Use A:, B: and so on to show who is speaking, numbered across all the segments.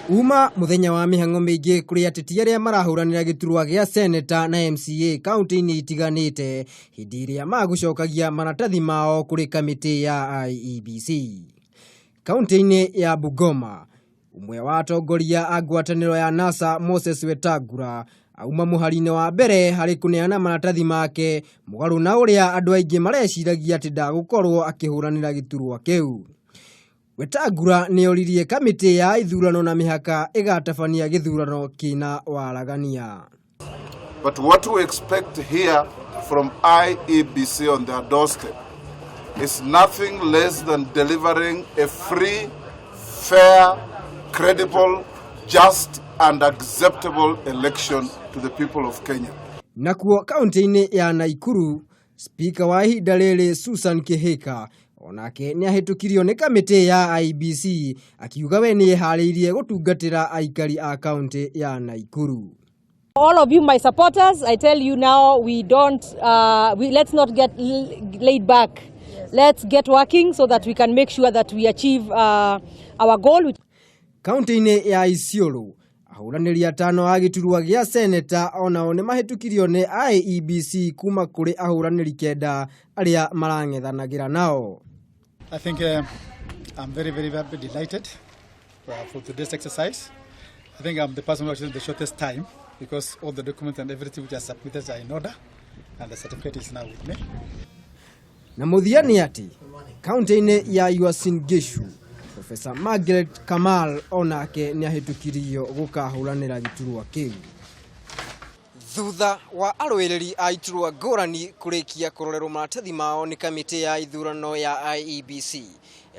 A: Uma muthenya wa mĩhang'o mĩingĩ kũrĩ ateti arĩa marahũranĩra gĩturwa gĩa seneta na MCA kaunti-inĩ itiganĩte hĩndĩ ĩrĩa magũcokagia maratathi mao kũrĩ kamĩtĩ ya IEBC. Kaunti-inĩ ya Bungoma, ũmwe wa atongoria a ngwatanĩro ya NASA Moses Wetangula auma mũhari-inĩ wa mbere harĩ kũneana maratathi make mũgarũ na ũrĩa andũ aingĩ mareciragia atĩ ndagũkorwo akĩhũranĩra gĩturwa kĩu. Wetangula nĩ oririe kamĩtĩ ya ithurano na mĩhaka ĩgatabania gĩthurano kĩna waragania.
B: But what we expect here from IEBC on their doorstep is nothing less than delivering a free, fair, credible, just, and acceptable election to the people of Kenya.
A: Nakuo kaunti-inĩ ya Naikuru, spika wa ihinda rĩrĩ Susan Kihika onake nĩ ahĩtũkirio nĩ kamĩtĩ ya IEBC akiuga we nĩ eharĩirie gũtungatĩra aikari a kaunti ya Naikuru.
C: All of you, my supporters, I tell you now, we don't, we, let's not get laid back. Let's get working so that we can make sure that we achieve our goal.
A: Kaunti-inĩ ya Isiolo, ahũranĩri atano a gĩturwa gĩa seneta onao nĩ mahĩtũkirio nĩ IEBC kuma kũrĩ ahũranĩri kenda arĩa marang'ethanagĩra nao.
D: I think I'm very, very, very delighted for today's exercise. I think I'm the person who actually the shortest time because all the documents and everything which are submitted are in order and the certificate is now with me.
A: Na mũthia nĩ atĩ kaunti-inĩ ya Uasin Gishu, Professor Margaret Kamal onake nĩ ahĩtũkirio gũkahũranĩra gĩturwa kĩu. Thutha wa arũĩrĩri a iturwa ngũrani kũrĩkia kũrorerwo maratathi mao nĩ kamĩtĩ ya ithurano ya IEBC,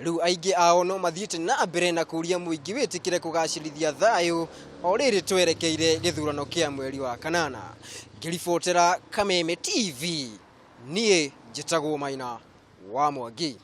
A: rĩu aingĩ ao no mathiĩte na mbere na kũria mũingĩ wĩtĩkĩre kũgacĩrithia thayũ o rĩrĩ twerekeire gĩthurano kĩa mweri wa kanana. Ngĩribotera Kameme TV, niĩ njĩtagwo Maina wa Mwangi.